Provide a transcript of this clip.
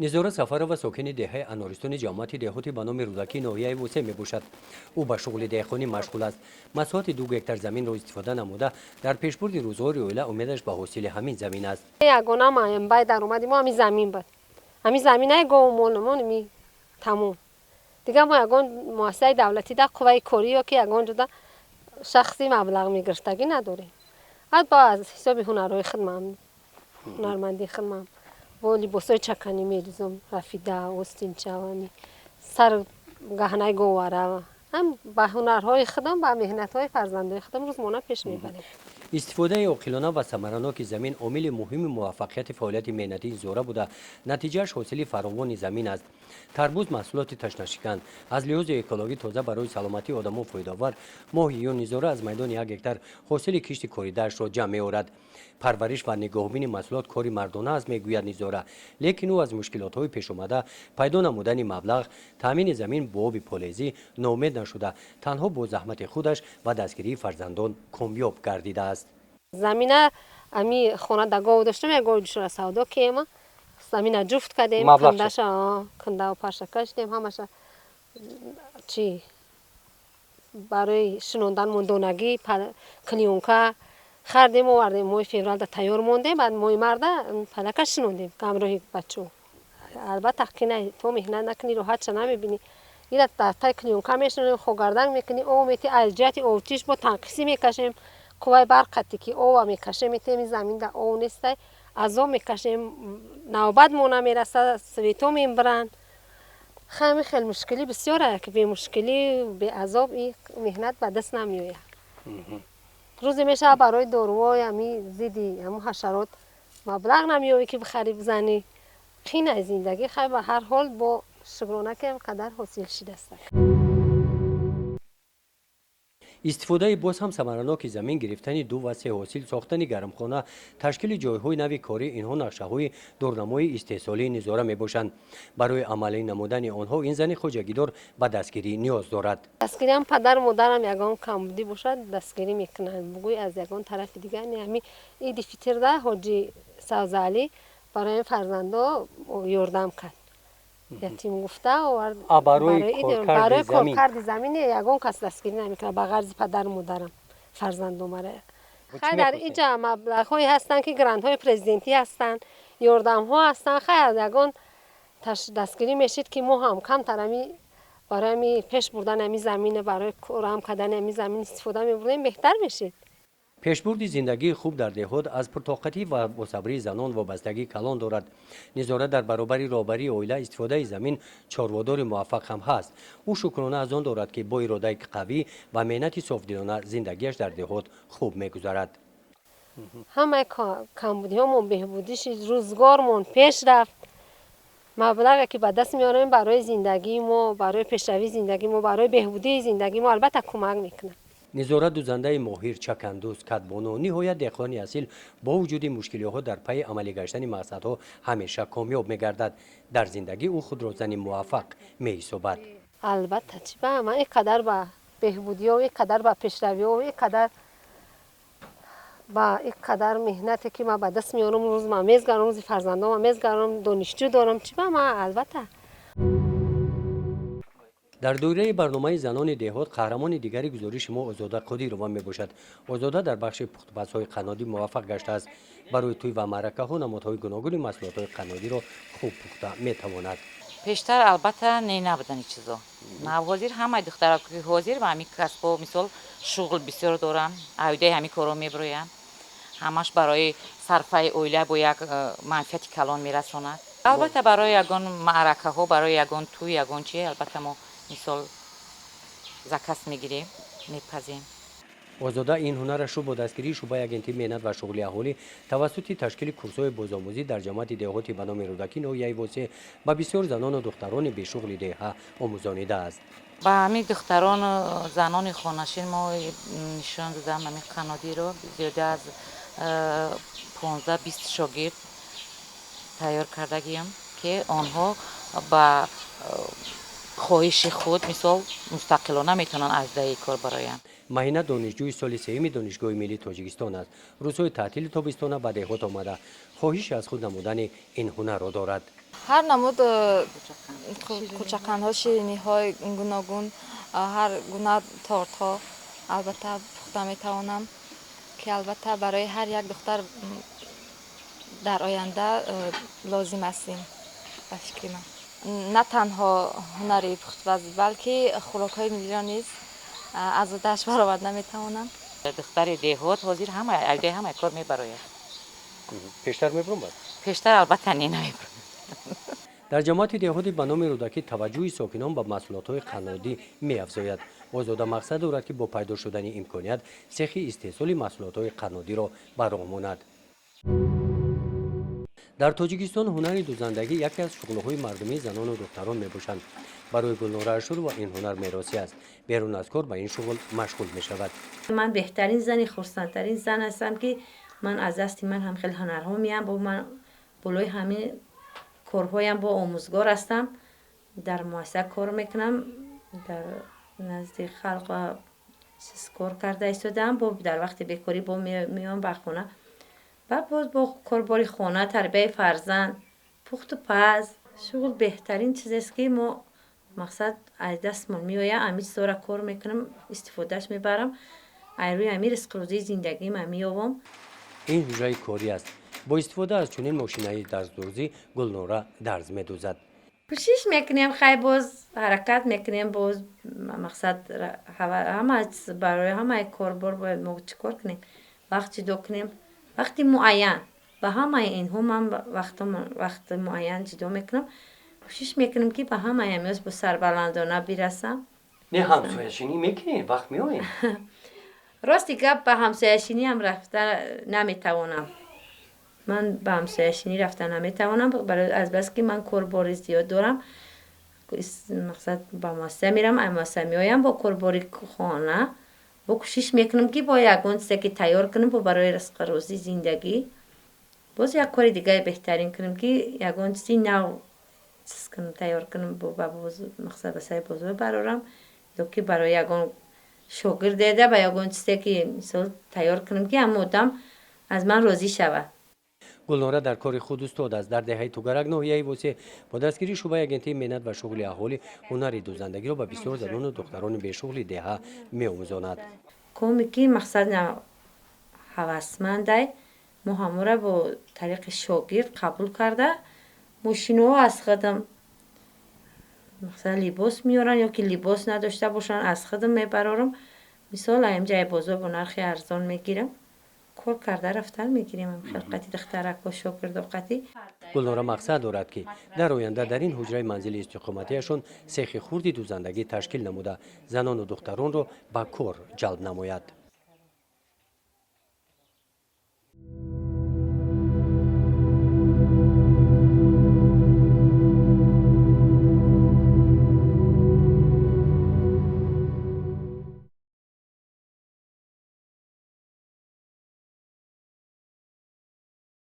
Низора Сафарова сокини деҳаи Анористони ҷамоати деҳоти ба номи Рӯдакӣ ноҳияи Восе мебошад. Ӯ ба шуғли деҳқонӣ машғул аст. Масоҳати 2 гектар заминро истифода намуда, дар пешбурди рӯзгори оила умедаш ба ҳосили ҳамин замин аст. Ягона манбаи даромади мо ҳамин замин буд, ҳамин заминаи гову молмон ми тамом. Дигар мо ягон муассисаи давлатӣ да қувваи корӣ ё ки ягон ҷода шахси маблағ мегирифтагӣ надорем. Ҳатто аз ҳисоби ҳунарҳои худмам, ҳунармандии худмам, бо либосҳои чаканӣ медӯзам, рафида, остинча, сар гаҳнаи говара, ҳам ба ҳунарҳои худам, ба меҳнатҳои фарзандои худам рӯзмона пеш мебарем. Истифодаи оқилона ва самараноки замин омили муҳими муваффақияти фаъолияти меҳнатии Низора буда, натиҷааш ҳосили фаровони замин аст. Тарбуз маҳсулоти ташнашикан, аз лиҳози экологӣ тоза, барои саломатии одамо фоидаовар. Моҳи июн Низора аз майдони 1 гектар ҳосили кишти коридаашро ҷамъ меорад. Парвариш ва нигоҳубини маҳсулот кори мардона аст, мегӯяд Низора, лекин ӯ аз мушкилотҳои пешомада, пайдо намудани маблағ, таъмини замин бо оби полезӣ ноумед нашуда, танҳо бо заҳмати худаш ва дастгирии фарзандон комёб гардидааст. Замина ами хона да гов доштем, як гови душора савдо кема, замина ҷуфт кардем, кундаша, кундаву парша кашидем, ҳамаша чи барои шинондан мондонагӣ клеёнка хардем, овардем, моҳи февралда тайёр мондем, баъд моҳи марда палака шинондем ҳамроҳи бачаҳо. Албатта, қина, то меҳнат накунӣ, роҳатша намебинӣ. Ира дар таи клеёнка мешинонем, хогардан мекунӣ, об метӣ, аз ҷиҳати обтиш бо танқисӣ мекашем. Қувваи барқ қати ки ова мекашем, метем, заминда ов нестай, азоб мекашем, навбат мо намерасад, свето мебаранд. Хами хел мушкилӣ бисёр, ки бемушкилӣ, беазоб и меҳнат ба даст намеояд. Рӯзе мешавад, барои доруҳои ҳами зидди ҳамун ҳашарот маблағ намеёбӣ, ки бихарӣ, бизанӣ. Қинай зиндагӣ. Хай, ба ҳар ҳол бо шукрона, ки қадар ҳосил шидаст. Истифодаи боз ҳам самараноки замин, гирифтани ду ва се ҳосил, сохтани гармхона, ташкили ҷойҳои нави корӣ — инҳо нақшаҳои дурнамои истеҳсолии Низора мебошанд. Барои амалӣ намудани онҳо ин зани хоҷагидор ба дастгирӣ ниёз дорад. Дастгириам падару модарам, ягон камбудӣ бошад, дастгирӣ мекунанд, бугӯй аз ягон тарафи дигар не. Ҳами иди фитрда ҳоҷи Савзаалӣ барои фарзандо ёрдам кард, ятим гуфта овард. Барои коркарди замин ягон кас дастгирӣ намекунад ба ғарзи падару модарам, фарзандомара. Хай, дар инҷа маблағҳое ҳастанд, ки грантҳои президентӣ ҳастанд, ёрдамҳо ҳастанд. Хай, аз ягон дастгирӣ мешид, ки мо ҳам камтар ами барои ами пеш бурдани ами замина, барои корам кардани ами замин истифода мебурдем, беҳтар мешид. Пешбурди зиндагии хуб дар деҳот аз пуртоқатӣ ва босабрии занон вобастагии калон дорад. Низора дар баробари роҳбарии оила, истифодаи замин, чорводори муваффақ ҳам ҳаст. Ӯ шукрона аз он дорад, ки бо иродаи қавӣ ва меҳнати софдилона зиндагиаш дар деҳот хуб мегузарад. Ҳамаи камбудиҳомон беҳбудӣ шид, рӯзгормон пеш рафт. Маблағе ки ба даст меорем, барои зиндагии мо, барои пешравии зиндагии мо, барои беҳбудии зиндагии мо албатта кӯмак мекунад. Низора дузандаи моҳир, чакандӯз, кадбону, ниҳоят деҳқони асил бо вуҷуди мушкилиҳо дар пайи амалӣ гаштани мақсадҳо ҳамеша комёб мегардад. Дар зиндагӣ ӯ худро зани муваффақ меҳисобад. Албатта, чӣ ба ман ин қадар ба беҳбудиҳо, ин қадар ба пешравиҳо, ин қадар ба ин қадар меҳнате, ки ман ба даст меорам, рӯз ман мезгарам, рӯзи фарзандонам мезгарам, донишҷӯ дорам, чӣ ба ман, албатта. Дар доираи барномаи занони деҳот қаҳрамони дигари гузориши мо Озода Қодирова мебошад. Озода дар бахши пухтупазҳои қаннодӣ муваффақ гаштааст. Барои тӯй ва маъракаҳо намудҳои гуногуни маҳсулотҳои қаннодиро хуб пухта метавонад. Пештар албатта не набудани чизо. Нав ҳозир ҳамаи духтараки ҳозир ба ҳамин касбо, мисол, шуғл бисёр доранд, оидаи ҳамин корро мебироянд. Ҳамаш барои сарфаи оила бо як манфиати калон мерасонад. Албатта, барои ягон маъракаҳо, барои ягон тӯй, ягон чи, албатта, мо, мисол, заказ мегирем, мепазем. Озода ин ҳунарашро бо дастгирии шӯъбаи агентии меҳнат ва шуғли аҳолӣ тавассути ташкили курсҳои бозомӯзӣ дар ҷамоати деҳоти ба номи Рӯдакӣ ноҳияи Восеъ ба бисёр занону духтарони бешуғли деҳа омӯзонидааст. Ба ҳамин духтарону занони хонашин мо нишон додам ҳамин қаннодиро. Зиёда аз 15-20 шогирд тайёр кардагиям, ки онҳо ба хоҳиши худ, мисол, мустақилона метавонанд аз даи кор бароянд. Маҳина донишҷӯи соли сеюми Донишгоҳи миллии Тоҷикистон аст. Рӯзҳои таътили тобистона ба деҳот омада, хоҳиши аз худ намудани ин ҳунарро дорад. Ҳар намуд кӯчақандҳо, шириниҳои гуногун, ҳар гуна тортҳо албатта пухта метавонам, ки албатта барои ҳар як духтар дар оянда лозим аст ин, ба фикри ман. На танҳо ҳунари пухтупаз, балки хӯрокҳои миллиро низ аз уҳдааш бароварда метавонам. Духтари деҳот ҳозир ҳама айдаи ҳамаи кор мебарояд. Пештар мебаромад? Пештар албатта не, намебаромад. Дар ҷамоати деҳоти ба номи Рӯдакӣ таваҷҷӯҳи сокинон ба маҳсулотҳои қаннодӣ меафзояд. Озода мақсад дорад, ки бо пайдо шудани имконият сехи истеҳсоли маҳсулотҳои қаннодиро ба роҳ монад. Дар Тоҷикистон ҳунари дузандагӣ яке аз шуғлҳои мардумии занону духтарон мебошанд. Барои Гулнора Ашурова ин ҳунар меросӣ аст. Берун аз кор ба ин шуғл машғул мешавад. Ман беҳтарин зани, хурсандтарин зан ҳастам, ки ман аз дасти ман ҳам хеле ҳунарҳо меям. Бо ман болои ҳамин корҳоям бо омӯзгор ҳастам, дар муассиса кор мекунам, дар назди халқ кор карда истодаам. Бо дар вақти бекорӣ бо меоям ба хона ва боз бо корбори хона, тарбияи фарзанд, пухту паз. Шуғл беҳтарин чизест, ки мо мақсад аз дастмон меояд. Ҳамин чизҳоро кор мекунам, истифодааш мебарам, аз рӯи ҳамин ризқу рӯзии зиндагиам меёбам. Ин ҳуҷраи корӣ аст. Бо истифода аз чунин мошинаи дарздӯзӣ Гулнора дарз медӯзад. Кӯшиш мекунем, хай, боз ҳаракат мекунем, боз мақсад ҳама барои ҳамаи корбор бояд мо чӣ кор кунем, вақт ҷудо кунем, вақти муайян. Ба ҳамаи инҳо ман вақти муайян ҷудо мекунам, кӯшиш мекунем, ки ба ҳамаи ҳамёз бо сарбаландона бирасам. Не, ҳамсояшинӣ мекунем, вақт меоем. Рости гап, ба ҳамсояшиниам рафта наметавонам. Ман ба ҳамсояшинӣ рафта наметавонам, азбаски ман корбори зиёд дорам. Мақсад, ба муассиса мерам, аз муассиса меоям, бо корбори хона, бо кӯшиш мекунам, ки бо ягон чизе ки тайёр кунам, бо барои ризқу зиндагӣ боз як кори дигаре беҳтарин кунам, ки ягон чизи нав чиз кунам, тайёр кунам, ба мақсад ба сари бозор барорам ё ки барои ягон шогирдеда ба ягон чизе ки мисол тайёр кунам, ки ҳама одам аз ман розӣ шавад. Гулнора дар кори худ устод аст. Дар деҳаи Тугарак, ноҳияи Восеъ, бо дастгирии шӯъбаи агентии меҳнат ва шуғли аҳолӣ ҳунари дӯзандагиро ба бисёр занону духтарони бешуғли деҳа меомӯзонад. Коме ки мақсад ҳавасмандай, мо ҳамора бо тариқи шогирд қабул карда, мошиноҳо аз худам, мақсад, либос меоранд ё ки либос надошта бошанд, аз худам мебарорам. Мисол, аимҷаи бозор бо нархи арзон мегирам, кор карда рафтан мегирем хелқати духтарако, шогирдоқатӣ. Гулнора мақсад дорад, ки дар оянда дар ин ҳуҷраи манзили истиқоматиашон сехи хурди дӯзандагӣ ташкил намуда, занону духтаронро ба кор ҷалб намояд.